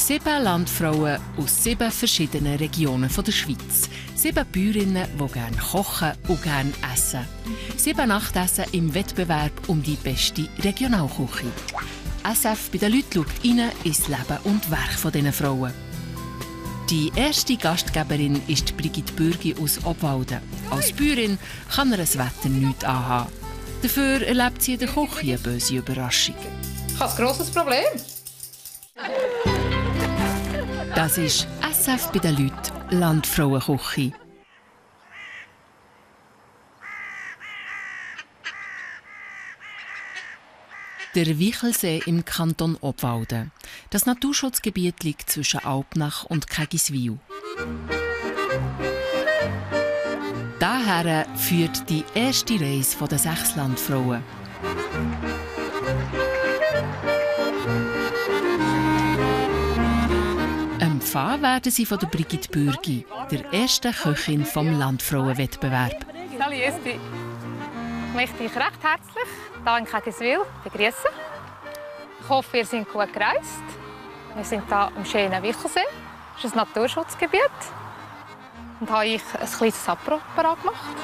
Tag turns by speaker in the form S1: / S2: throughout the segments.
S1: 7 Landfrauen aus 7 verschiedenen Regionen der Schweiz. 7 Bäuerinnen, die gerne kochen und gerne essen. 7 Nachtessen im Wettbewerb um die beste Regionalküche. SF bei den Leuten schaut rein ins Leben und Werk dieser Frauen. Die erste Gastgeberin ist Brigitte Bürgi aus Obwalden. Als Bäuerin kann ihr das Wetter nicht anhaben. Dafür erlebt sie in der Küche eine böse Überraschung.
S2: Ich habe ein grosses Problem.
S1: Das ist SF bei den Leuten, Landfrauenküche. Der Wichelsee im Kanton Obwalden. Das Naturschutzgebiet liegt zwischen Alpnach und Kegiswil. Daher führt die erste Reise der 6 Landfrauen. Empfangen werden sie von der Brigitte Bürgi, der ersten Köchin vom Landfrauenwettbewerb.
S2: Sali Esti, ich möchte dich recht herzlich hier in Kegiswil begrüßen. Ich hoffe, ihr seid gut gereist. Wir sind hier am schönen Wichelsee. Das ist ein Naturschutzgebiet. Und habe ich ein kleines Apero gemacht.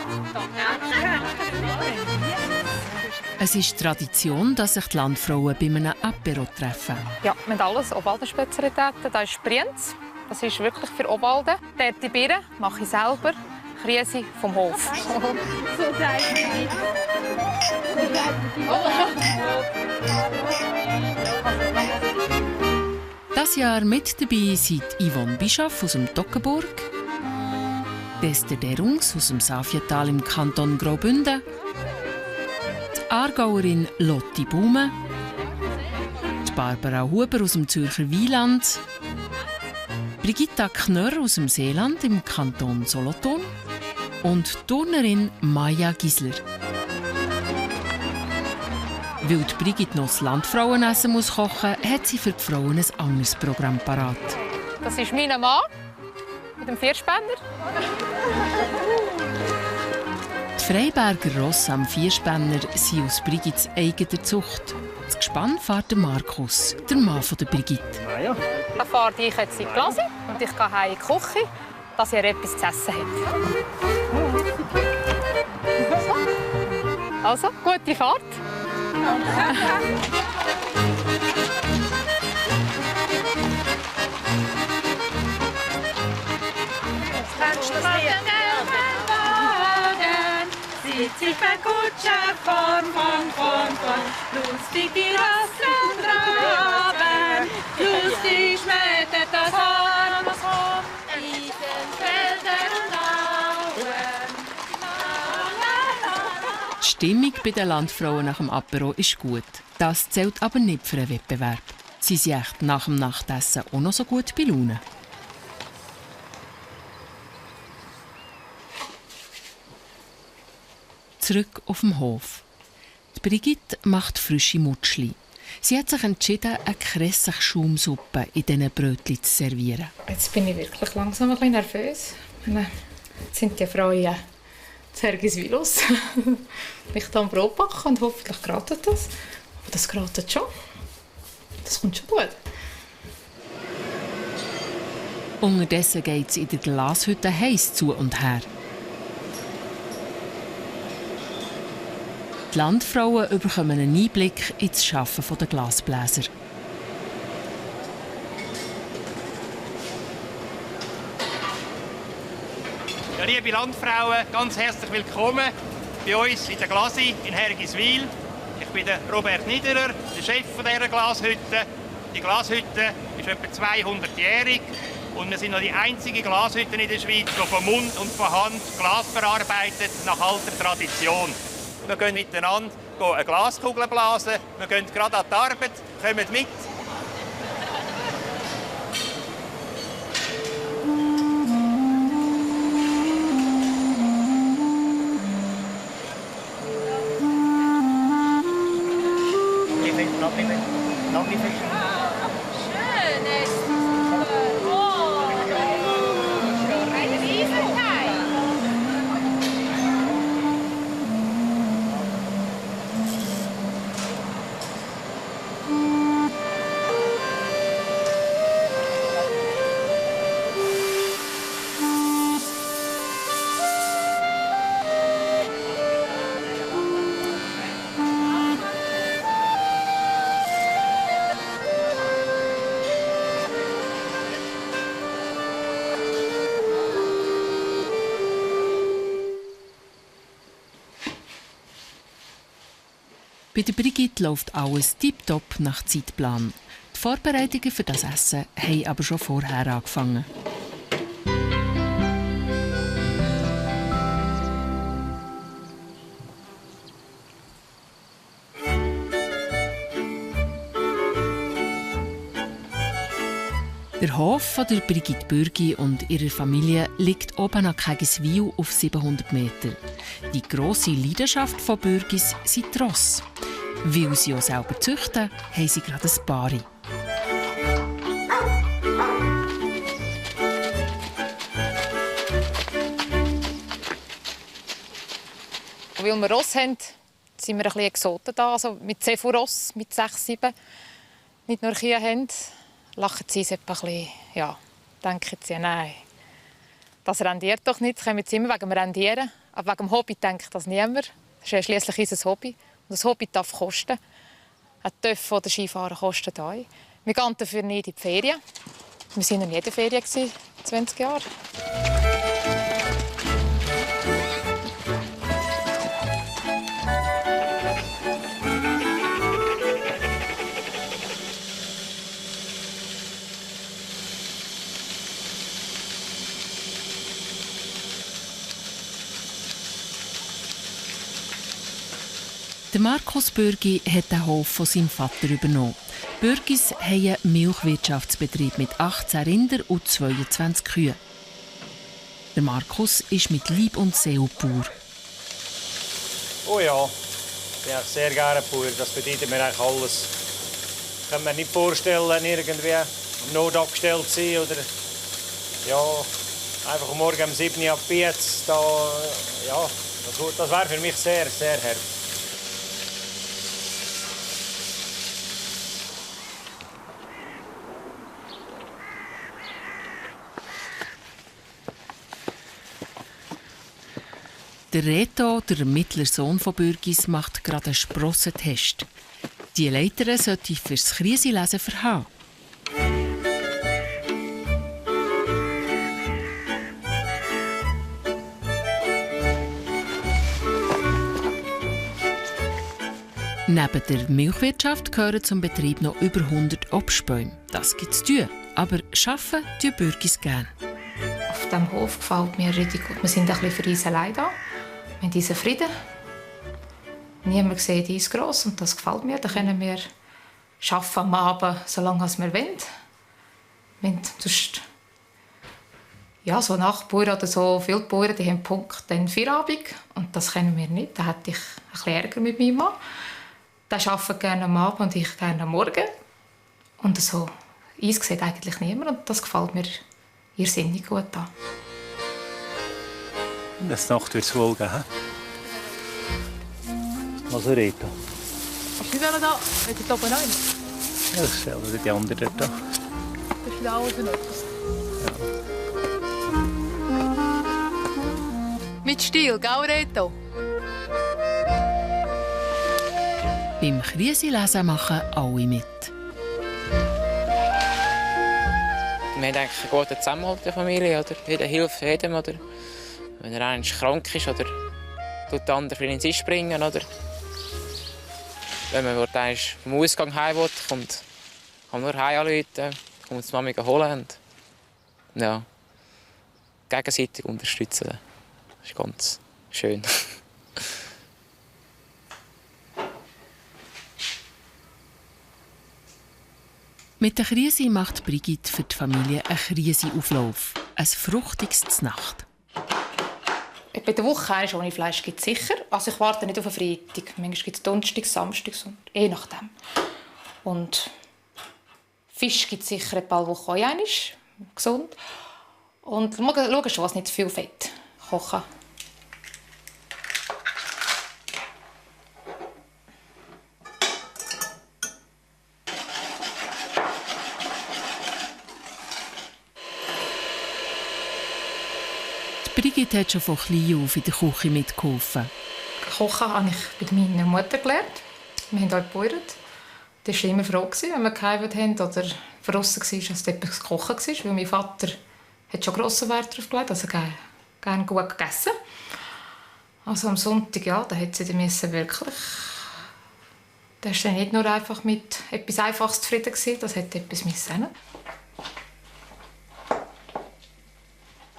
S1: Es ist Tradition, dass sich die Landfrauen bei einem Apero treffen.
S2: Ja, wir haben alles Obwalden-Spezialitäten. Das ist Brienz. Das ist wirklich für Obwalden. Die Birnen mache ich selber. Krise vom Hof.
S1: Das Jahr mit dabei sind Yvonne Bischoff aus dem Toggenburg, Esther Derungs aus dem Safietal im Kanton Graubünden, die Aargauerin Lotti Baume, die Barbara Huber aus dem Zürcher Wieland, Brigitta Knörr aus dem Seeland im Kanton Solothurn und die Turnerin Maja Gisler. Weil die Brigitte noch das Landfrauenessen muss kochen, hat sie für die Frauen ein anderes Programm parat.
S2: Das ist mein Mann mit dem Vierspänner.
S1: Die Freiberger Rosse am Vierspänner sind aus Brigittes eigener Zucht. Das Gespann fährt der Markus, der Mann der Brigitte.
S2: Da fahre ich jetzt in die Glase und ich gehe heim in die Küche, dass er etwas zu essen hat. Also, gute Fahrt.
S3: Sitzt sich bei Kutscher vorn. Lustig die Rassen traben, lustig schmettert das Horn. In den Feldern und Auen.
S1: Die Stimmung bei den Landfrauen nach dem Apero ist gut. Das zählt aber nicht für einen Wettbewerb. Sie sind echt nach dem Nachtessen auch noch so gut bei Laune. Zurück auf dem Hof. Die Brigitte macht frische Mutschli. Sie hat sich entschieden, eine Kressach-Schaumsuppe in diesen Brötchen zu servieren.
S2: Jetzt bin ich wirklich langsam ein bisschen nervös. Jetzt sind die Frauen zu Hergiswil los. Ich hier am Brot backen und hoffentlich gratet das. Aber das gratet schon. Das kommt schon gut.
S1: Unterdessen geht es in der Glashütte heiß zu und her. Die Landfrauen bekommen einen Einblick ins Arbeiten der Glasbläser.
S4: Ja, liebe Landfrauen, ganz herzlich willkommen bei uns in der Glasi in Hergiswil. Ich bin der Robert Niederer, der Chef dieser Glashütte. Die Glashütte ist etwa 200-jährig und wir sind noch die einzige Glashütte in der Schweiz, die von Mund und von Hand Glas verarbeitet nach alter Tradition. Wir gehen miteinander eine Glaskugel blasen. Wir gehen gerade an die Arbeit. Kommt mit. Noch nicht.
S3: Schönes Super. Oh, ein Riesenteil.
S1: Bei der Brigitte läuft alles tiptop nach Zeitplan. Die Vorbereitungen für das Essen haben aber schon vorher angefangen. Der Hof von der Brigitte Bürgi und ihrer Familie liegt oben an Kägiswil auf 700 Meter. Die grosse Leidenschaft von Bürgis sind die Rosse. Weil sie auch selber züchten, haben sie gerade ein Pari.
S2: Weil wir Ross haben, sind wir ein bisschen Exoten da. Also mit 10 Ross, mit 6, 7, nicht nur Kühe haben, lachen sie etwa ein bisschen, ja, denken sie, nein, das rendiert doch nicht. Das kommen jetzt immer wegen dem Rendieren. Aber wegen dem Hobby denkt das niemand. Das ist ja schliesslich unser Hobby. Und das Hobby darf kosten. Ein Töff oder Skifahren kostet auch. Wir gehen dafür nicht in die Ferien. Wir waren in jeder Ferien, 20 Jahre.
S1: Der Markus Bürgi hat den Hof von seinem Vater übernommen. Bürgis haben einen Milchwirtschaftsbetrieb mit 18 Rindern und 22 Kühen. Der Markus ist mit Leib und Seele Bauer.
S5: Oh ja, ich bin sehr gerne Bauer. Das bedeutet mir eigentlich alles. Ich kann mir nicht vorstellen, irgendwie am Not angestellt zu sein oder ja, einfach morgen um 7 Uhr ab Pietz. Ja, das wäre für mich sehr, sehr hart.
S1: Der Reto, der mittlere Sohn von Bürgis, macht gerade einen Sprossentest. Die Leiterin sollte fürs Krisenlesen verhaben. Neben der Milchwirtschaft gehören zum Betrieb noch über 100 Obstbäume. Das gibt es zu tun, aber arbeiten tun Bürgis gerne.
S2: Auf diesem Hof gefällt mir richtig gut. Wir sind ein bisschen für uns allein da. Wir haben unseren Frieden. Niemand sieht uns gross und das gefällt mir. Da können wir arbeiten am Abend, solange wir wollen. Sonst, ja, so Nachbarn oder so, viele Bauern, die haben Punkt dann Feierabend. Und das können wir nicht. Da hätte ich ein bisschen Ärger mit meinem Mann. Der arbeitet gerne am Abend und ich gerne am Morgen. Und so, uns sieht eigentlich niemand und das gefällt mir irrsinnig gut an.
S5: Das Nacht wird es wohl geben. Also Reto.
S3: Bist du wieder da? Willst du da oben rein?
S5: Ja, das ist selber die anderen dort.
S3: Das ist wieder alles in etwas. Mit Stil, gell, Reto?
S1: Beim Krisenlesen machen alle mit.
S6: Wir haben eigentlich einen guten Zusammenhalt in der Familie. Oder? Jeder hilft jedem. Oder? Wenn er einer krank ist, oder tut der andere ins Eis springen. Oder? Wenn man vom Ausgang heim will, kann man nur heim anrufen, kommt die Mami holen. Und, ja, gegenseitig unterstützen. Das ist ganz schön.
S1: Mit der Krise macht Brigitte für die Familie einen Kriseauflauf. Ein fruchtiges Nacht.
S2: Bei der Woche ohne Fleisch gibt es sicher. Also ich warte nicht auf einen Freitag. Manchmal gibt es Donnerstag, Samstag und nachdem. Und Fisch gibt es sicher ein paar Wochen auch einmal. Gesund. Und schauen schon, was nicht zu viel Fett kochen.
S1: Brigitte hat schon von klein auf in der Küche mitgeholfen.
S2: Kochen habe ich bei meiner Mutter gelernt. Wir haben dort gebaut. Das war immer froh, wenn wir geheiratet haben oder draussen war, dass etwas gekocht war. Weil mein Vater hat schon grossen Wert darauf gelegt, also gerne gut gegessen. Also am Sonntag, ja, da hat sie wirklich Der war nicht nur einfach mit etwas Einfaches zufrieden, das hätte etwas müssen.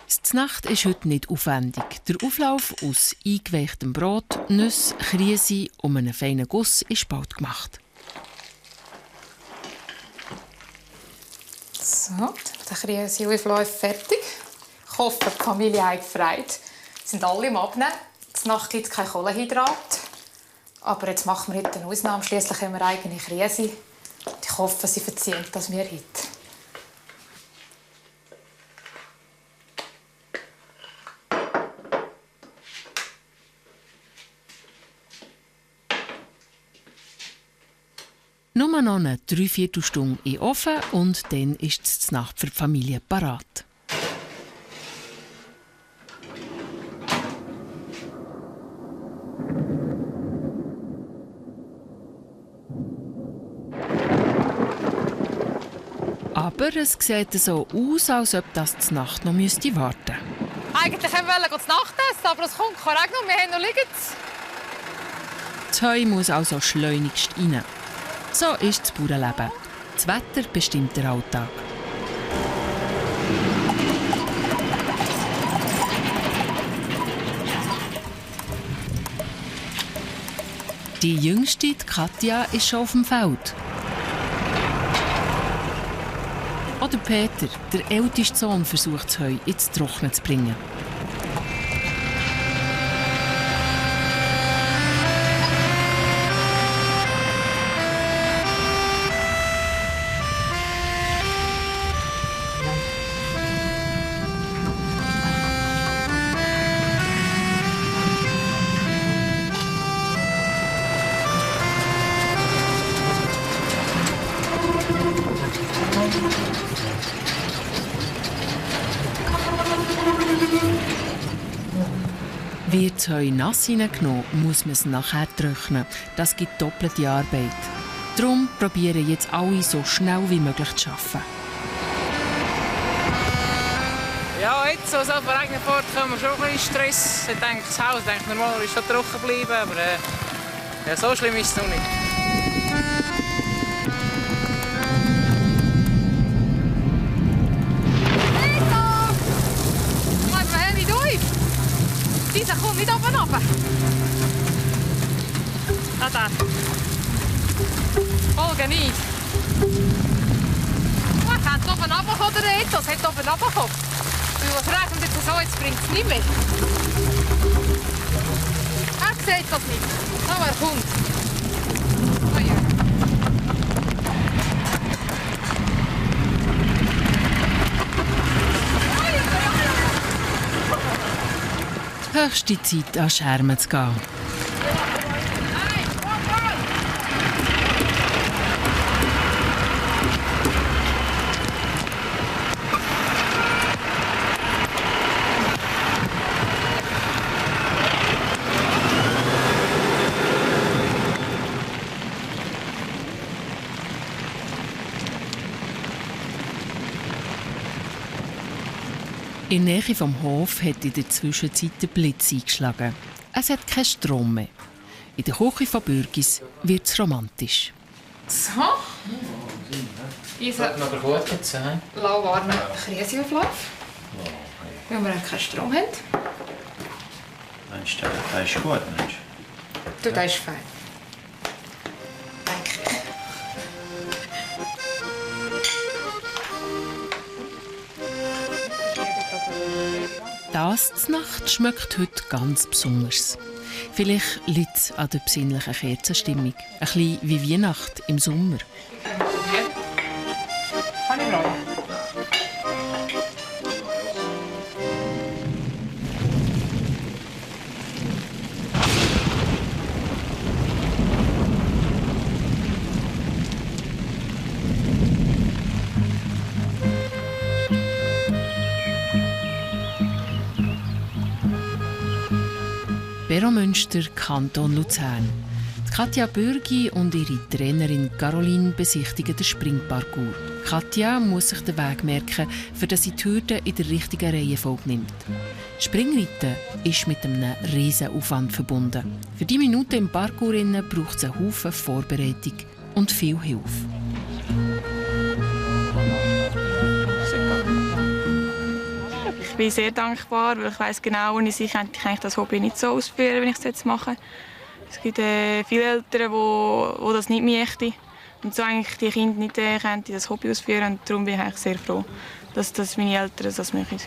S1: Die Nacht ist heute nicht aufwendig. Der Auflauf aus eingeweichtem Brot, Nüsse, Krise und einem feinen Guss ist bald gemacht.
S2: So, der Krise-Auflauf fertig. Ich hoffe, die Familie hat gefreut. Sie sind alle im Abnehmen. Die Nacht gibt es keine Kohlenhydrate. Aber jetzt machen wir heute eine Ausnahme. Schliesslich haben wir eigene Krise. Ich hoffe, sie verzeihen das mir heute.
S1: Nur noch eine 3/4 Stunde in den Ofen und dann ist es die Nacht für die Familie parat. Aber es sieht so aus, als ob das die Nacht noch warten müsste.
S2: Eigentlich wollten wir zu Nacht essen, aber es kommt kein Regen und wir haben noch liegen.
S1: Das Heu muss also schleunigst rein. So ist das Bauernleben. Das Wetter bestimmt den Alltag. Die Jüngste, die Katja, ist schon auf dem Feld. Oder Peter, der älteste Sohn, versucht das Heu ins Trocknen zu bringen. Wird das Heu nass hineingenommen, muss man es nachher trocknen. Das gibt doppelte Arbeit. Darum probieren jetzt alle so schnell wie möglich zu arbeiten.
S6: Ja, jetzt, so verregnet fort, haben wir schon ein bisschen Stress. Ich denke, das Haus normal ist schon trocken geblieben, aber ja, so schlimm ist es noch nicht.
S2: Dieser kommt nicht oben runter. Da. Folge nicht. Ich hätte oben runterkommen, der Ethos. Hätte oben runterkommen. Weil was regnet jetzt so, jetzt bringt es nicht mehr. Er sieht das nicht. Aber er kommt. Oh ja.
S1: Höchste Zeit, an Schermen zu gehen. In der Nähe vom Hof hat in der Zwischenzeit der Blitz eingeschlagen. Es hat keinen Strom mehr. In der Küche von Bürgis wird es romantisch.
S2: So. Unser
S6: Aber gut jetzt, hä?
S2: lauwarmer Krise-Auflauf. Weil wir keinen Strom haben.
S5: Meinst du, das ist gut, Mensch?
S2: Du, das ist fein. Danke.
S1: Das zur Nacht schmeckt heute ganz besonders. Vielleicht liegt es an der besinnlichen Kerzenstimmung. Ein bisschen wie Weihnacht im Sommer.
S2: Kann ich brauchen?
S1: Beromünster, Kanton Luzern. Die Katja Bürgi und ihre Trainerin Caroline besichtigen den Springparcours. Katja muss sich den Weg merken, für dass sie die Hürden in der richtigen Reihenfolge nimmt. Springreiten ist mit einem riesen Aufwand verbunden. Für die Minuten im Parkour braucht es einen Haufen Vorbereitung und viel Hilfe.
S7: Ich bin sehr dankbar, weil ich weiss genau, ohne sie könnte ich das Hobby nicht so ausführen, wenn ich es jetzt mache. Es gibt viele Eltern, die das nicht möchten und so eigentlich die Kinder nicht könnten das Hobby ausführen. Und darum bin ich eigentlich sehr froh, dass meine Eltern das machen.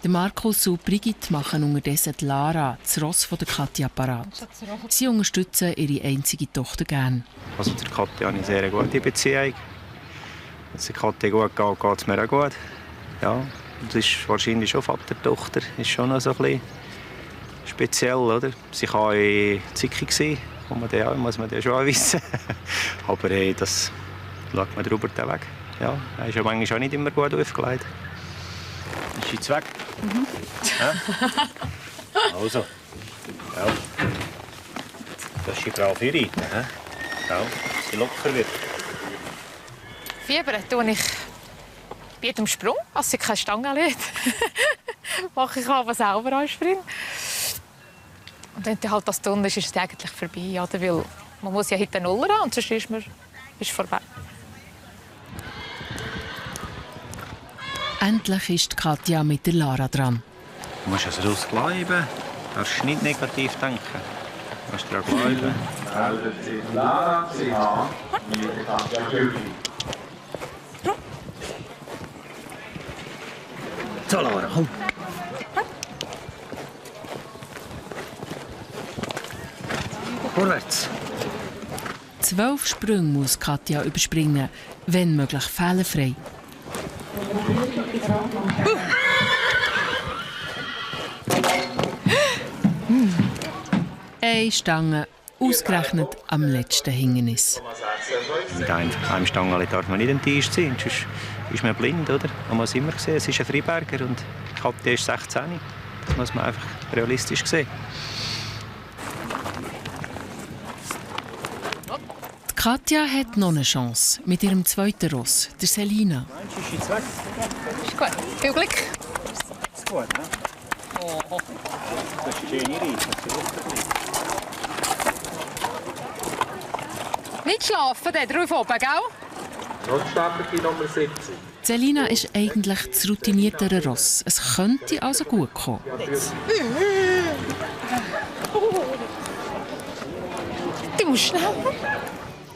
S1: Markus und Brigitte machen unterdessen die Lara, das Ross von der Katja, parat. Sie unterstützen ihre einzige Tochter gerne.
S5: Also der Katja habe ich eine sehr gute Beziehung. Wenn es der Katja gut geht, geht es mir auch gut. Ja, das ist wahrscheinlich schon Vater-Tochter. Ist schon noch so ein bisschen speziell, oder? Sie kann zickig sein, muss man schon wissen. Aber das schaut man drüber weg. Ja, er ist ja manchmal auch nicht immer gut aufgelegt. Ist jetzt weg? Mhm. Ja? Also. Ja. Das ist die Frau Firi. Ja, dass sie locker wird.
S2: Fieber tue ich bei jedem Sprung, als sie keine Stange lädt. Mache ich aber selber einen Sprung. Und wenn dann halt das tun ist, ist es eigentlich vorbei. Oder? Weil man muss ja hinten Nuller haben, und sonst ist es vorbei.
S1: Endlich ist Katja mit der Lara dran.
S5: Du musst also bleiben. Du darfst nicht negativ denken. Du musst daran bleiben. Lara, sie haben mit Katja Kügel. So, Lara, komm. Vorwärts.
S1: 12 Sprünge muss Katja überspringen, wenn möglich fehlerfrei. Eine Stange, ausgerechnet am letzten Hindernis.
S5: Mit einem Stangerli darf man nicht enttäuscht sein, sonst ist man blind, oder? Man muss immer sehen, es ist ein Freiberger und Katja ist 16. Das muss man einfach realistisch sehen.
S1: Die Katja hat noch eine Chance mit ihrem zweiten Ross, der Selina.
S5: Ist jetzt weg?
S2: Ist gut. Viel Glück.
S5: Ist gut, ne? Oh. Das ist eine schöne Reise.
S2: Nicht schlafen, der drauf oben, gell?
S8: Notstarterki Nummer 17.
S1: Selina ist eigentlich das routiniertere Ross. Es könnte also gut kommen.
S2: Du musst schnell.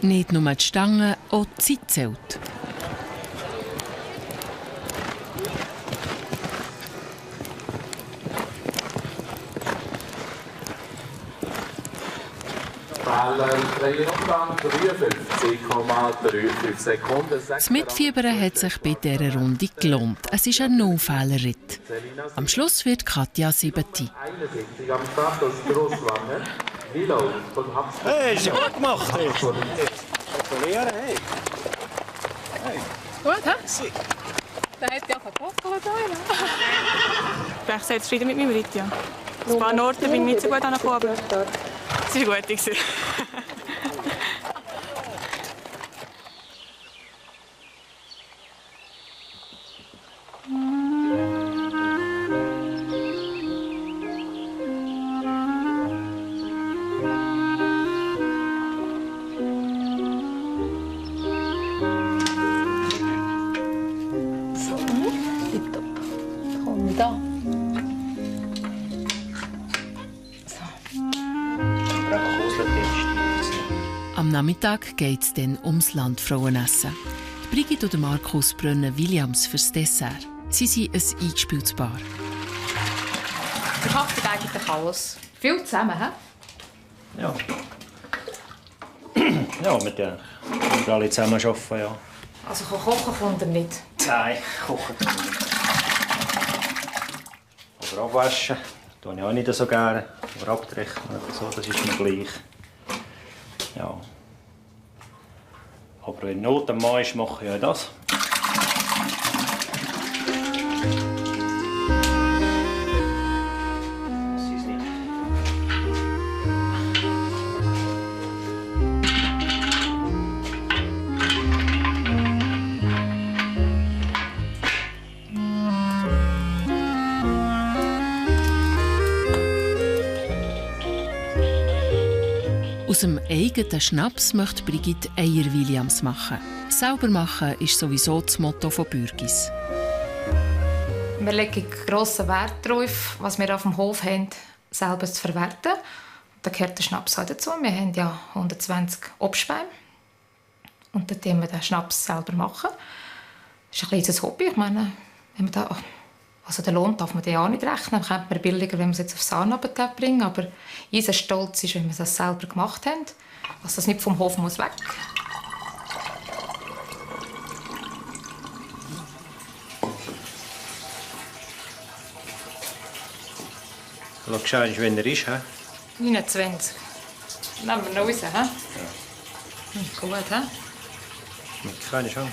S1: Nicht nur die Stange, auch die Zeit zählt. Das Mitfiebern hat sich bei dieser Runde gelohnt. Es ist ein No-Fehler-Ritt. Am Schluss wird Katja 7.
S5: Hey, ist ja gut gemacht. Hey. Gratulieren, hey.
S2: Gut, hä? Der hat ja verpasst, oder?
S7: Ich bin sehr zufrieden mit meinem Ritt, ja. Ein paar Orte bin ich nicht so gut angekommen, aber es war gut.
S1: Am Nachmittag geht es dann ums Landfrauenessen. Die Brigitte und Markus brennen Williams fürs Dessert. Sie sind ein eingespieltes Paar.
S2: Wir schaffen eigentlich alles. Viel zusammen, hä?
S5: Ja. Ja, wir alle zusammen arbeiten, ja.
S2: Also kochen kommt er nicht.
S5: Nein, kochen tue ich nicht. Aber abwaschen tue ich auch nicht so gerne. Aber abtrechnen oder so, das ist mir gleich. Ja. Aber wenn Not am Mann ist, mache ich auch das.
S1: Aus dem eigenen Schnaps möchte Brigitte Eier Williams machen. Selber machen ist sowieso das Motto von Bürgis.
S2: Wir legen grossen Wert darauf, was wir auf dem Hof haben, selber zu verwerten. Da gehört der Schnaps auch dazu. Wir haben ja 120 Obstbäume. Und dann machen wir den Schnaps selber machen. Das ist ein kleines Hobby. Ich meine, wenn man den Lohn darf man den auch nicht rechnen. Dann könnte man billiger, wenn man es jetzt aufs Sahnabendtag bringen. Aber unser Stolz ist, wenn wir das selber gemacht haben. Also das nicht vom Hof muss weg.
S5: Schau, wenn er ist,
S2: 29. Nehmen wir noch raus, hä? Ja. Gut, hä?
S5: Schmeckt keine schon.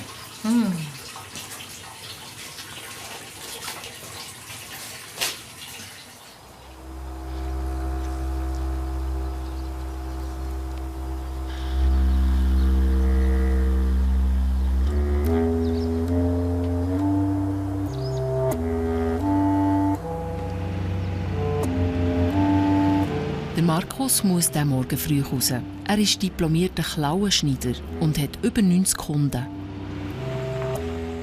S1: Markus muss diesen Morgen früh raus. Er ist diplomierter Klauenschneider und hat über 90 Kunden.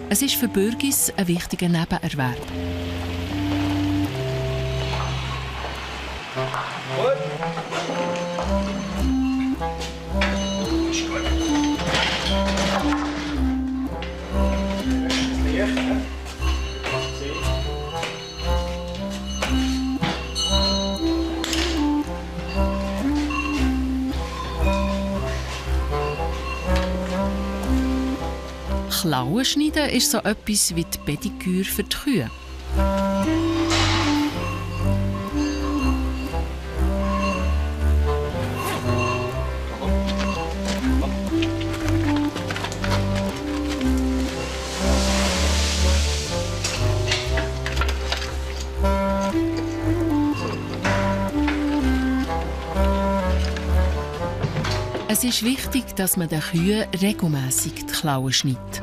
S1: Es ist für Bürgis ein wichtiger Nebenerwerb. Klauen schneiden ist so etwas wie die Pediküre für die Kühe. Es ist wichtig, dass man den Kühen regelmässig die Klauen schneidet.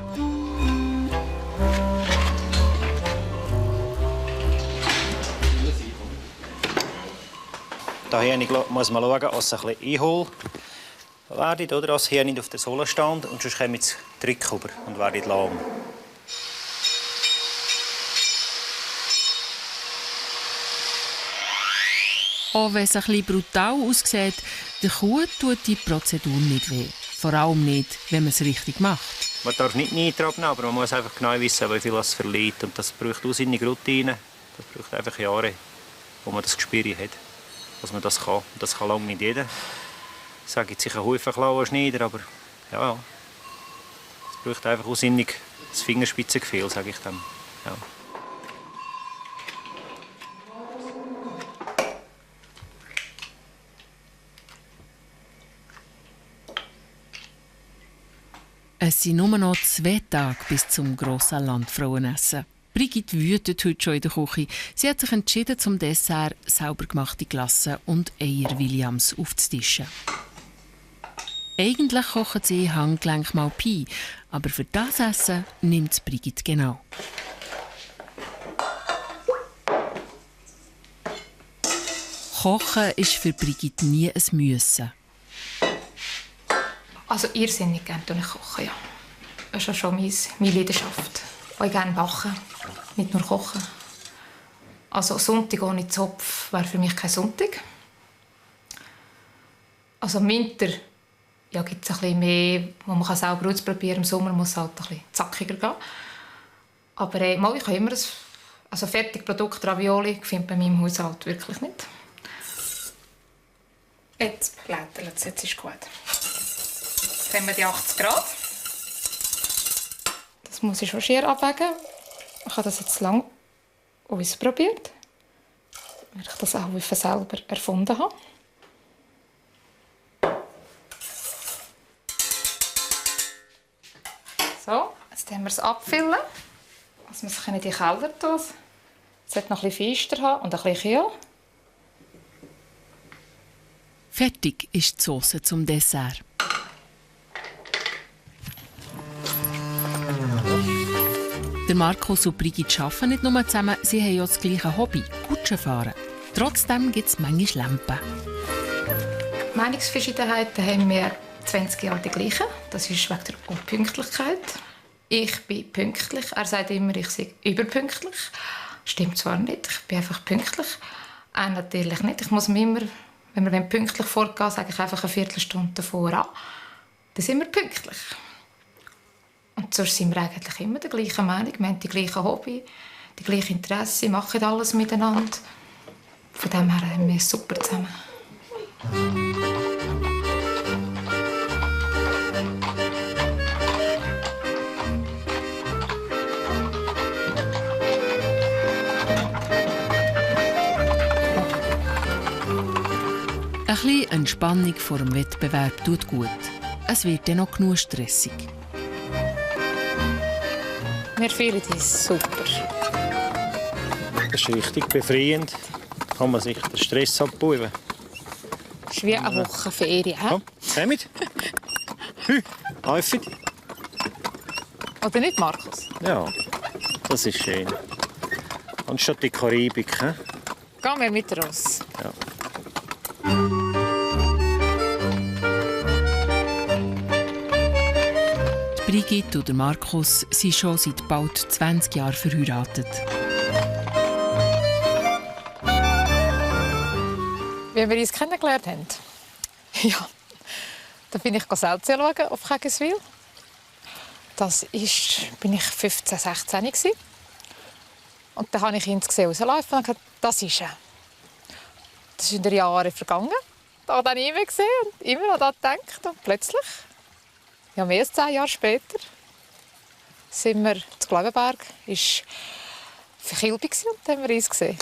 S5: Daher muss man schauen, dass es ein bisschen einholt wird, oder? Dass hier nicht auf der Sohle steht und sonst kommt es Trick rüber und wird lahm.
S1: Auch wenn es ein bisschen brutal aussieht, der Kuh tut die Prozedur nicht weh. Vor allem nicht, wenn man es richtig macht.
S5: Man darf nicht eintraben, aber man muss einfach genau wissen, wie viel es verliert. Und das braucht aussinnige Routine. Das braucht einfach Jahre, wo man das Gespür hat, dass man das kann. Und das kann lange nicht jeder. Ich sage jetzt sicher Haufen Klauenschneider, aber ja, es braucht einfach ausinnig das Fingerspitzengefühl, sage ich dem. Ja.
S1: Es sind nur noch 2 Tage bis zum grossen Landfrauenessen. Brigitte wütet heute schon in der Küche. Sie hat sich entschieden, zum Dessert sauber gemachte Glasse und Eier Williams aufzutischen. Eigentlich kochen sie Handgelenk mal Pi, aber für das Essen nimmt es Brigitte genau. Kochen ist für Brigitte nie ein Müssen.
S2: Also irrsinnig gerne kochen, ja. Das ist schon meine Leidenschaft. Ich gerne backen, nicht nur kochen. Also Sonntag ohne Zopf wäre für mich kein Sonntag. Also im Winter ja, gibt es ein bisschen mehr, wo man selber ausprobieren kann. Im Sommer muss es halt ein bisschen zackiger gehen. Aber ich kann immer ein Fertigprodukt Ravioli findet bei meinem Haushalt wirklich nicht. Jetzt blättert es, jetzt ist gut. Jetzt haben wir die 80 Grad. Das muss ich schon schier abwägen. Ich habe das jetzt lange ausprobiert, weil ich das auch selber erfunden habe. So, jetzt haben wir es abfüllen. Also wir können die Keller tun. Es sollte noch ein bisschen feister haben und ein bisschen kühl.
S1: Fertig ist die Sauce zum Dessert. Der Markus und Brigitte arbeiten nicht nur zusammen, sie haben auch das gleiche Hobby, Kutschen fahren. Trotzdem gibt es manchmal Lampen.
S2: Meinungsverschiedenheiten haben wir 20 Jahre die gleichen. Das ist wegen der Unpünktlichkeit. Ich bin pünktlich. Er sagt immer, ich sei überpünktlich. Stimmt zwar nicht, ich bin einfach pünktlich. Er natürlich nicht. Ich muss mir immer, wenn wir pünktlich vorgehen, sage ich einfach eine Viertelstunde davor an. Dann sind wir pünktlich. Und sonst sind wir eigentlich immer der gleichen Meinung. Wir haben die gleichen Hobby, die gleichen Interessen, machen alles miteinander. Von dem her haben wir super zusammen.
S1: Ein bisschen Entspannung vor dem Wettbewerb tut gut. Es wird dann noch genug stressig.
S2: Wir fühlen uns super.
S5: Das ist richtig befreiend. Kann man sich den Stress abbauen.
S2: Es ist wie eine Woche Ferien.
S5: Komm, kommt. Läuft.
S2: Oder nicht, Markus?
S5: Ja, das ist schön. Anstatt die Karibik. He?
S2: Gehen wir mit raus.
S5: Ja.
S1: Brigitte und Markus sind schon seit bald 20 Jahren verheiratet.
S2: Wie wir uns kennengelernt haben? Ja, da bin ich Seltze schauen auf Kägiswil. Das bin ich 15, 16 gewesen. Und dann habe ich ihn gesehen rauslaufen und gesagt, das ist er. Das ist in den Jahren vergangen. Da habe ich ihn gesehen und immer an das gedacht. Und plötzlich, ja, mehr als 10 Jahre später, sind wir zu Glebenberg. Es war Verkilbung und dann haben wir uns gesehen.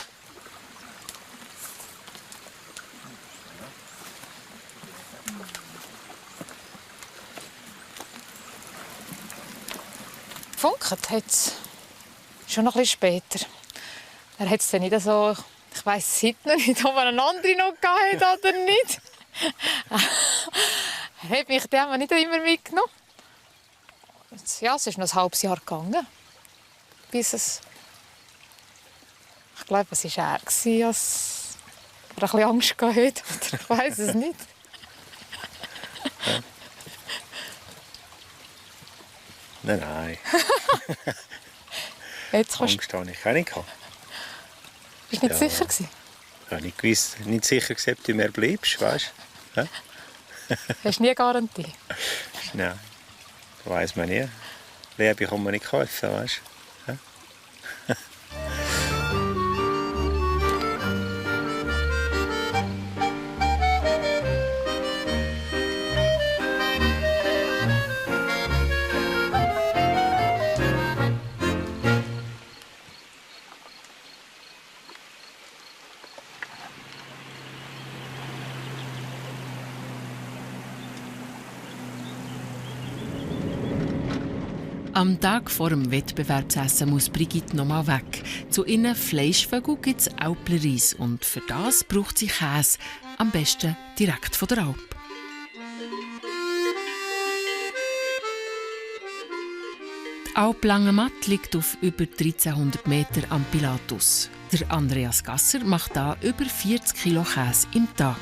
S2: Gefunkt hat es schon noch etwas später. Er hat es dann nicht so, ich weiss heute noch nicht, ob er einen anderen noch gehabt hat oder nicht. Er hat mich dann nicht immer mitgenommen. Ja, es ist noch ein halbes Jahr gegangen, bis es... Ich glaube, es war er, als er ein bisschen Angst hatte. Oder ich weiss es nicht.
S5: Nein.
S2: Jetzt kannst
S5: Angst habe ich keine gehabt.
S2: Bist du nicht sicher gewesen?
S5: Ich habe nicht sicher gesagt, ob du mehr bleibst, weißt du?
S2: Hast du nie Garantie?
S5: Nein, das weiss man nie. Liebe kann man nicht kaufen, weißt du?
S1: Am Tag vor dem Wettbewerbsessen muss Brigitte noch mal weg. Zu ihren Fleischvögeln gibt es Alplerreis und für das braucht sie Käse, am besten direkt von der Alp. Die Alp Langematt liegt auf über 1300 Meter am Pilatus. Der Andreas Gasser macht da über 40 Kilo Käse im Tag.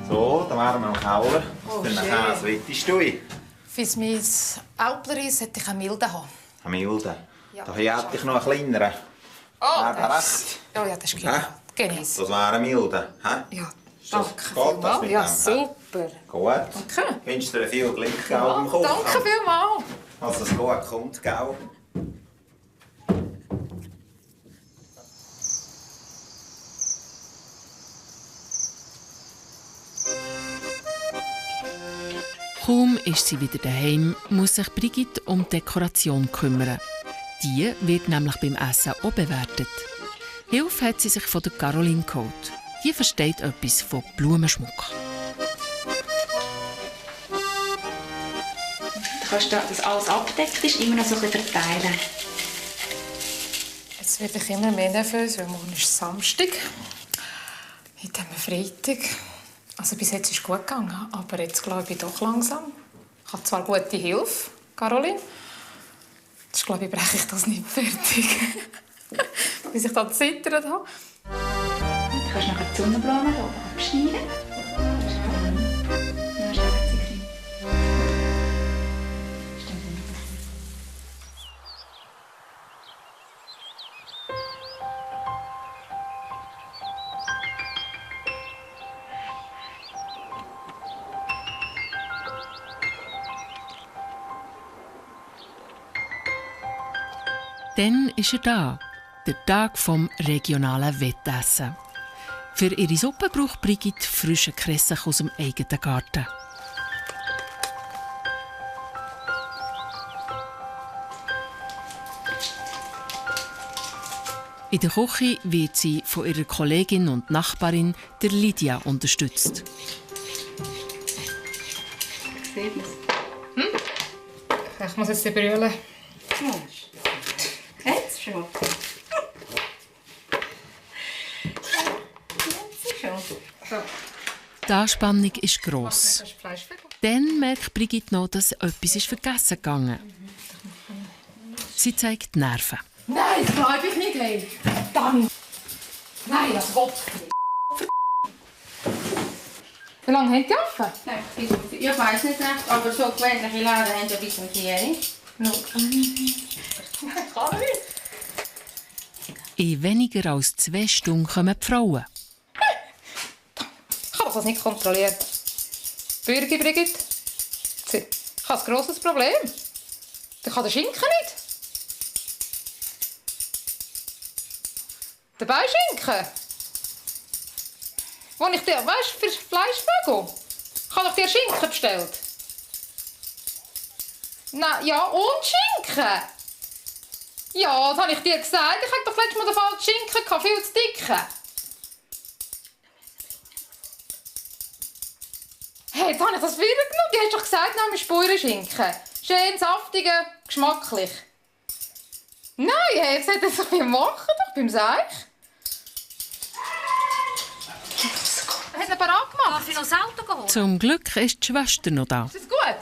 S8: So, dann wären wir am Keller. Was für einen Käse willst du?
S2: Für mein Alplerreis sollte ich einen milden haben.
S8: Einen milden?
S2: Ja.
S8: Da hätte ich noch einen kleineren.
S2: Oh,
S8: Wäre der recht?
S2: Oh ja, das ist genau. Genieß.
S8: Das wäre ein milder.
S2: Ja,
S8: Ist das-
S2: danke
S8: geht das
S2: vielmals.
S8: mit
S2: Ja,
S8: dem, hä?
S2: super.
S8: Gut.
S2: Danke.
S8: Wünschst du dir viel Glück gell,
S2: Ja,
S8: beim Kochen?
S2: danke vielmals.
S8: Dass es gut kommt, gell?
S1: Kaum ist sie wieder daheim, muss sich Brigitte um die Dekoration kümmern. Die wird nämlich beim Essen auch bewertet. Hilfe hat sie sich von der Caroline geholt. Die versteht etwas von Blumenschmuck.
S9: Du kannst da, dass alles abgedeckt ist, immer noch so ein bisschen verteilen.
S2: Jetzt werde ich immer mehr nervös, weil morgen ist Samstag. Heute haben wir Freitag. Also bis jetzt ist es gut gegangen, aber jetzt glaube ich doch langsam. Ich habe zwar gute Hilfe, Caroline. Jetzt glaube ich, breche ich das nicht fertig. Bis ich dann zittert habe.
S9: Du kannst nachher die Sonnenblumen hier oben abschneiden.
S1: Dann ist er da, der Tag vom regionalen Wettessen. Für ihre Suppe braucht Brigitte frische Kressach aus dem eigenen Garten. In der Küche wird sie von ihrer Kollegin und Nachbarin, der Lydia, unterstützt.
S2: Sieht man es? Ich muss jetzt brüllen.
S9: Jetzt schon.
S1: Die Anspannung ist gross. Dann merkt Brigitte noch, dass etwas ist vergessen gegangen. Sie zeigt die Nerven.
S2: Nein, das glaube ich nicht, ey. Verdammt. Nein, das will ich. Wie lange haben die offen?
S10: Ich weiß nicht recht, aber so gewöhnliche Läden haben ja bis um 4 Uhr.
S2: Kann nicht.
S1: In weniger als 2 Stunden kommen die Frauen.
S2: Ich habe das nicht kontrolliert. Bürgi, Brigitte. Ich habe ein grosses Problem. Ich kann den Schinken nicht. Den Beischinken. Wo ich dir, weißt du, für Fleischvögel. Ich habe doch dir Schinken bestellt. Nein, ja, und Schinken. Ja, das habe ich dir gesagt. Ich habe doch letztes Mal den falschen Schinken gehabt, viel zu dicken. Hey, jetzt habe ich das wieder genommen. Du hast doch gesagt, nimm Spurenschinken. Schön saftig, geschmacklich. Nein, hey, jetzt hätte ich das machen doch beim Seich. Er hat ihn parat gemacht.
S10: Darf ich noch das Auto geholt?
S1: Zum Glück ist die Schwester noch da.
S2: Ist das gut?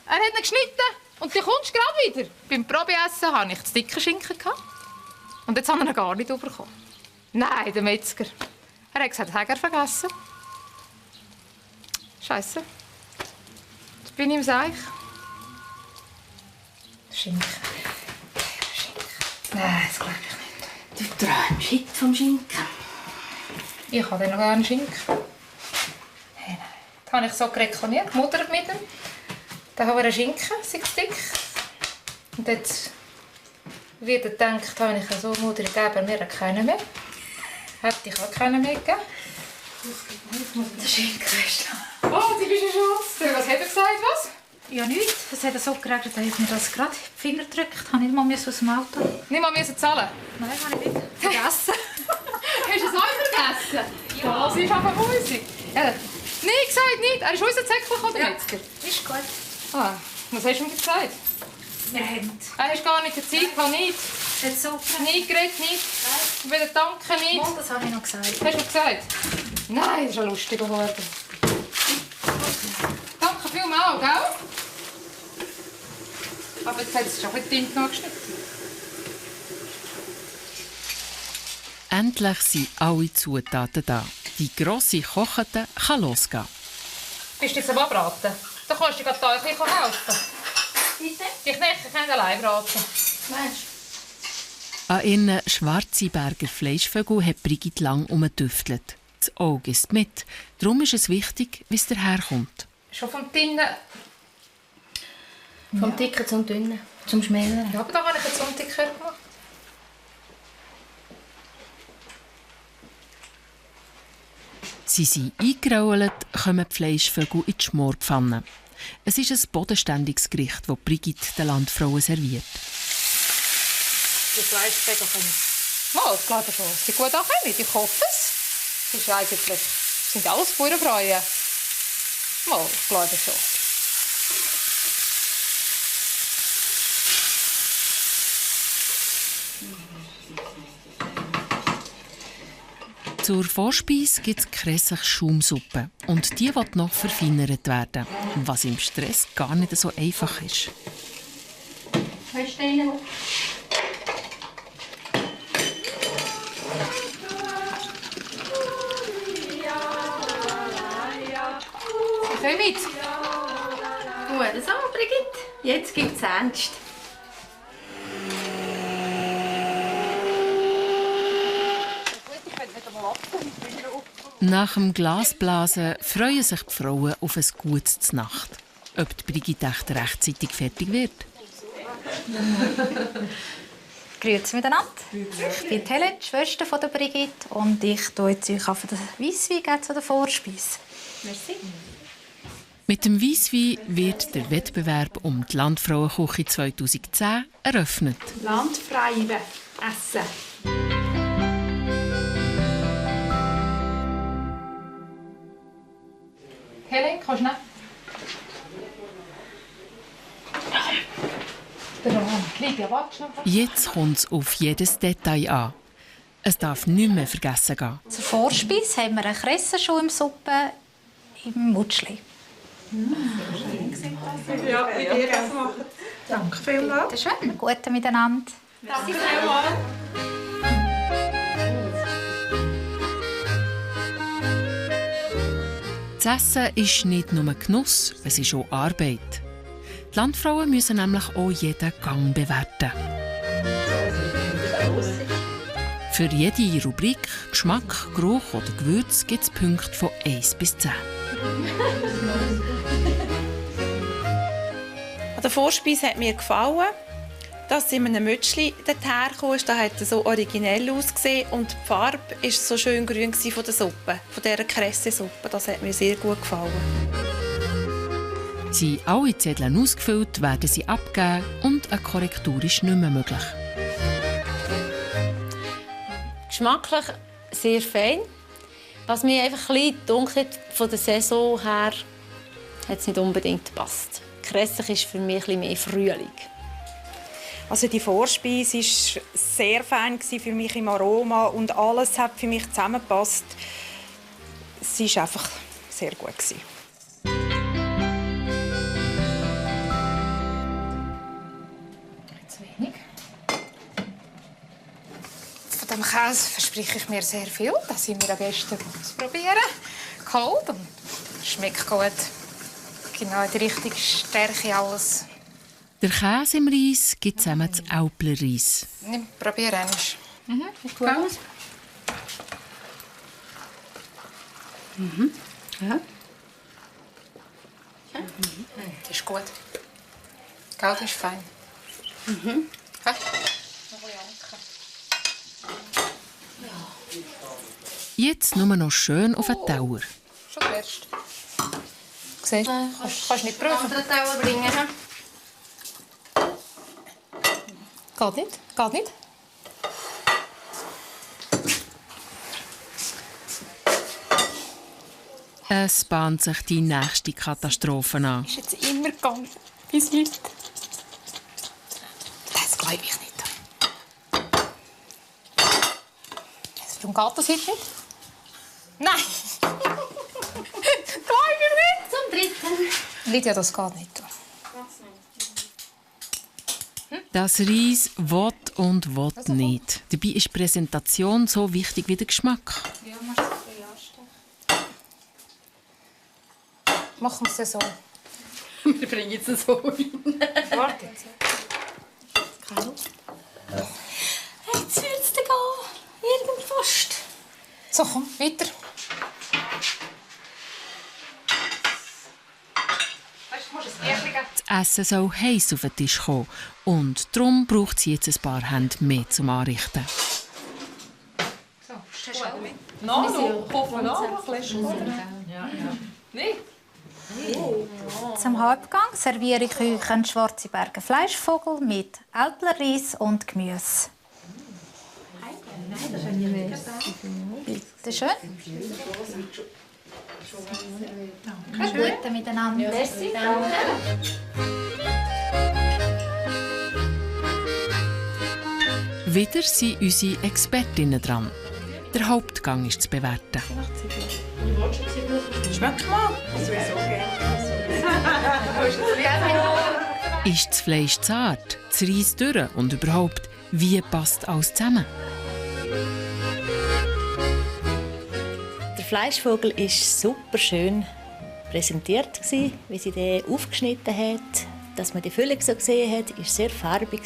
S2: Er hat ihn geschnitten und du kommst gerade wieder. Beim Probeessen hatte ich zu dicken Schinken. Und jetzt haben wir ihn gar nicht bekommen. Nein, der Metzger. Er hat gesagt, das hat er vergessen. Scheisse. Jetzt bin ich im Seich. Schinken. Nein, das glaube ich nicht.
S10: Du träumst heute vom Schinken.
S2: Ich habe noch gerne Schinken. Hey, nein. Das habe ich so reklamiert, gemuttert mit ihm. Dann haben wir einen Schinken, 6 Stück. Und jetzt wird er gedacht, habe ich so mutig gegeben, mir keinen mehr. Hätte ich auch keinen mehr gegeben.
S10: Der Schinken ist da.
S2: Oh, die bist ja schon. Was hat er gesagt, was?
S10: Ja, nichts. Es hat so geregnet, dass ich mir das gerade in die Finger gedrückt habe. Nicht mal aus dem Auto.
S2: Nicht mal zahlen?
S10: Nein, habe ich nicht. Vergessen.
S2: Hast du es auch vergessen? Ja. Das ist einfach häusig. Ja. Nein, gesagt nicht. Er ist unser Zäckchen oder
S10: Ja.
S2: Metzger?
S10: Ist gut.
S2: Ah, was hast du ihm gesagt?
S10: Wir haben
S2: Er hast gar nicht die Zeit, kann nicht.
S10: jetzt so
S2: Nicht geredet, nicht. Ich will danken, nicht.
S10: Mal, das habe ich noch gesagt.
S2: Hast du gesagt? Nein, das ist ja lustig geworden. Danke vielmals, gell? Aber jetzt hat es schon ein Tint noch geschnitten.
S1: Endlich sind alle Zutaten da. Die grosse Kochete kann losgehen.
S2: Bist du jetzt am Abraten? Da kannst du dir gerade ein bisschen helfen.
S10: Bitte?
S2: Die Knechte können allein braten.
S10: Meinst
S1: An ihren Schwarzenberger Fleischvögel hat Brigitte lang umgetüftelt. Das Auge ist mit. Darum ist es wichtig, wie es daherkommt.
S2: Schon vom Tinnen.
S10: Vom Dicken zum Dünnen, zum Schmäleren.
S2: Ja, aber da habe ich jetzt Sonntag gemacht.
S1: Sie sind eingerollt, kommen die Fleischvögel in die Schmorpfanne. Es ist ein bodenständiges Gericht, das Brigitte den Landfrauen serviert.
S2: Die Fleischvögel können. Mal, das glaube ich schon. Sie gut auch können. Ich hoffe es. Das ist eigentlich, sind alles Bauernfrauen. Mal, ich glaube schon.
S1: Zur Vorspeise gibt es Kressach Schaumsuppe. Und die wird noch verfeinert werden, was im Stress gar nicht so einfach ist.
S2: Komm mit!
S11: Gut, so, Brigitte. Jetzt gibt es ernst.
S1: Nach dem Glasblasen freuen sich die Frauen auf ein gutes Nacht. Ob die Brigitte echt rechtzeitig fertig wird?
S10: Grüezi miteinander. Ich bin Helen, die Schwester von der Brigitte, und ich tue jetzt euch auf den Weisswein zu der Vorspeise.
S11: Merci.
S1: Mit dem Weisswein wird der Wettbewerb um die Landfrauenküche 2010 eröffnet.
S11: Landfreie essen.
S2: Helen, kommst du nicht? Lydia, warte noch.
S1: Jetzt kommt es auf jedes Detail an. Es darf nicht mehr vergessen gehen.
S10: Zur Vorspeise haben wir eine Kressenschaumsuppe im Mutschli.
S3: Ja, wie ihr das macht. Danke vielmals.
S10: Das ist schön. Gute miteinander.
S3: Danke vielmals.
S1: Das Essen ist nicht nur Genuss, es ist auch Arbeit. Die Landfrauen müssen nämlich auch jeden Gang bewerten. Für jede Rubrik, Geschmack, Geruch oder Gewürz gibt es Punkte von 1 bis 10.
S12: An der Vorspeise hat mir gefallen, dass sie in einem Mützli daherkam. Da hat es so originell ausgesehen und die Farbe war so schön grün von der Suppe, von dieser Kresse-Suppe. Das hat mir sehr gut gefallen.
S1: Sind alle Zettel ausgefüllt, werden sie abgegeben und eine Korrektur ist nicht mehr möglich.
S11: Geschmacklich sehr fein. Was mir einfach ein bisschen dunkelt von der Saison her, hat es nicht unbedingt gepasst. Kressach ist für mich ein bisschen mehr Frühling.
S13: Also die Vorspeise war sehr fein für mich im Aroma und alles hat für mich zusammengepasst. Es war einfach sehr gut.
S2: Zu wenig. Von dem Käse verspreche ich mir sehr viel. Das sind wir gestern ausprobieren. Kalt und schmeckt gut. Genau die richtige Stärke alles.
S1: Der Käse im Reis gibt zusammen das Auplerreis.
S2: Probier einmal. Gut.
S11: Ja.
S2: Das ist gut. Gell, das ist fein. Ha?
S1: Jetzt nur noch schön auf den Teller.
S2: Schon der erste. Siehst du? Kannst nicht brauchen.
S11: Den Teller bringen.
S2: Geht nicht? Geht nicht?
S1: Es bahnt sich die nächste Katastrophe an.
S2: Ist jetzt immer gegangen. Bis heute. Das glaube ich nicht. Warum geht das heute nicht? Nein! Glaube ich nicht!
S11: Zum dritten.
S2: Lydia, das geht nicht.
S1: Das Reis will und will nicht. Dabei ist die Präsentation so wichtig wie der Geschmack.
S2: Ja, machst du es machen wir es so.
S11: Wir bringen jetzt so rein.
S2: Warte jetzt.
S11: Jetzt wird es gehen. Irgend fast.
S2: So, komm, weiter.
S1: Das Essen soll heiß auf den Tisch kommen. Und darum braucht sie jetzt ein paar Hände mehr zum Anrichten.
S2: So, hast du auch mit?
S10: Zum Hauptgang serviere ich euch einen Schwarzenberger Fleischvogel mit Älplerreis und Gemüse. Bitte. Bitte schön. Gute miteinander.
S11: Merci, danke.
S1: Wieder sind unsere Expertinnen dran. Der Hauptgang ist zu bewerten.
S3: Schmeckt mal.
S1: Ist das Fleisch zart, das Reis dürr und überhaupt, wie passt alles zusammen?
S14: Der Fleischvogel war super schön präsentiert, wie sie den aufgeschnitten hat. Dass man die Füllung so gesehen hat, war sehr farbig.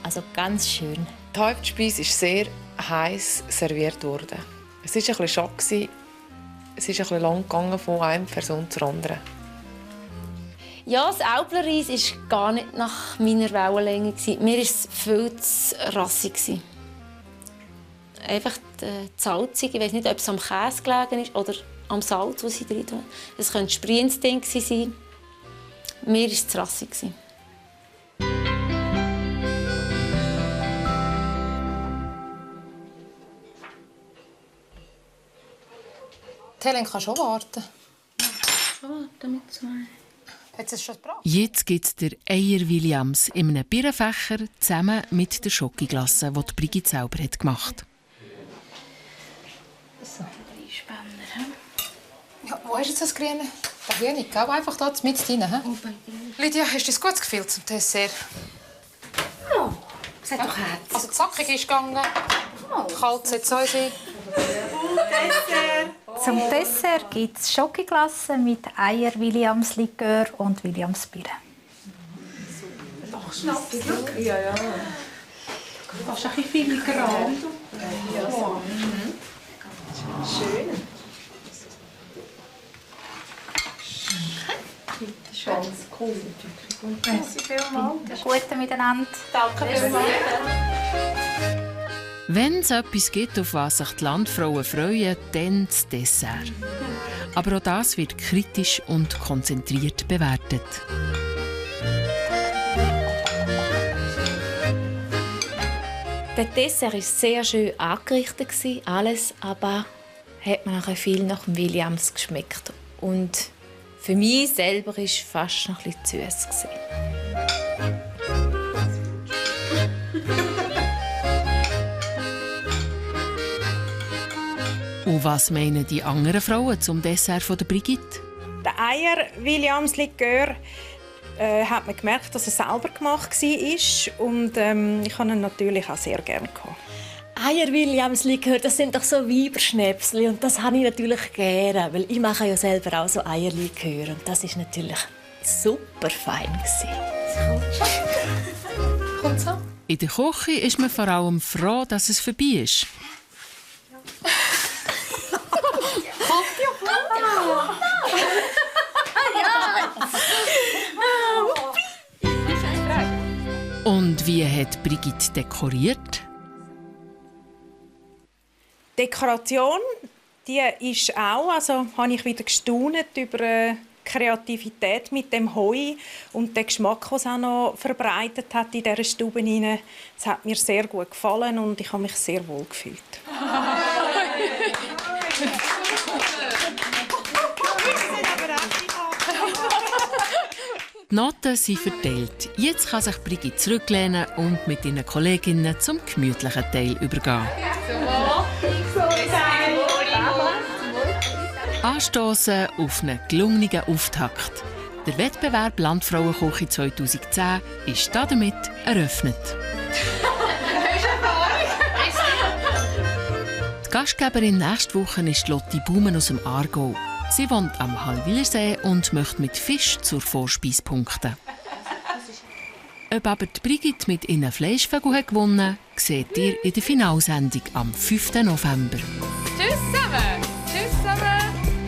S14: Also ganz schön.
S15: Die Hauptspeise ist sehr heiß serviert worden. Es war ein bisschen Schock. Es ist ein bisschen lang gegangen von einer Person zur anderen.
S11: Ja, das Aublerreis war gar nicht nach meiner Wellenlänge. Mir war es viel zu rassig. Einfach salzig. Ich weiß nicht, ob es am Käse gelegen ist oder am Salz, das sie drin tun. Es könnte Spriensding sein. Mir war es zu rassig.
S2: Helen kann schon warten.
S11: Warten mit zwei.
S2: Hat es schon gebracht?
S1: Jetzt gibt es der Eier Williams in einem Birnenfächer zusammen mit der Schokoglasse, die Brigitte selber hat gemacht.
S11: So, Einspänner.
S2: Ja, wo ist jetzt das Grüne? Da Grüne, gell? Einfach da mit rein. Lydia, hast du ein gutes Gefühl zum Dessert?
S11: Ja, es hat doch Herz.
S2: Also die Sackung ist gegangen. Kalt soll es auch sein.
S10: Zum Dessert gibt es Schokoglasse mit Eier, Williams Likör und Williams Birne.
S3: Ach, Schnaps. Ja, ja. Das ist ein bisschen filigran. Ja, so. Schön.
S10: Ganz cool. Merci vielmals. Gute miteinander.
S2: Danke vielmals.
S1: Wenn es etwas gibt, auf was sich die Landfrauen freuen, dann das Dessert. Aber auch das wird kritisch und konzentriert bewertet.
S14: Der Dessert war sehr schön angerichtet, alles, aber hat mir nachher viel nach dem Williams geschmeckt. Und für mich selber war es fast noch ein bisschen zu süß.
S1: Und was meinen die anderen Frauen zum Dessert von der Brigitte?
S13: Der Eier Williams Likör hat man gemerkt, dass er selber gemacht war. Und ich habe ihn natürlich auch sehr gerne gehabt.
S14: Eier Williams Likör, das sind doch so Weiberschnäpsli und das habe ich natürlich gerne, weil ich mache ja selber auch so Eierlikör und das ist natürlich super fein
S2: Kommt so?
S1: In der Küche ist man vor allem froh, dass es vorbei ist. Und wie hat Brigitte dekoriert?
S13: Die Dekoration, die ist auch, also habe ich wieder gestaunt über die Kreativität mit dem Heu und den Geschmack, den es auch noch verbreitet hat in dieser Stube. Es hat mir sehr gut gefallen und ich habe mich sehr wohl gefühlt.
S1: Die Noten sind verteilt. Jetzt kann sich Brigitte zurücklehnen und mit ihren Kolleginnen zum gemütlichen Teil übergehen. Anstoßen auf einen gelungenen Auftakt. Der Wettbewerb Landfrauenküche 2010 ist damit eröffnet. Die Gastgeberin nächste Woche ist Lotti Baumann aus dem Aargau. Sie wohnt am Hallwilersee und möchte mit Fisch zur Vorspeise punkten. Ob aber die Brigitte mit ihren Fleischvögeln gewonnen hat, seht ihr in der Finalsendung am 5. November.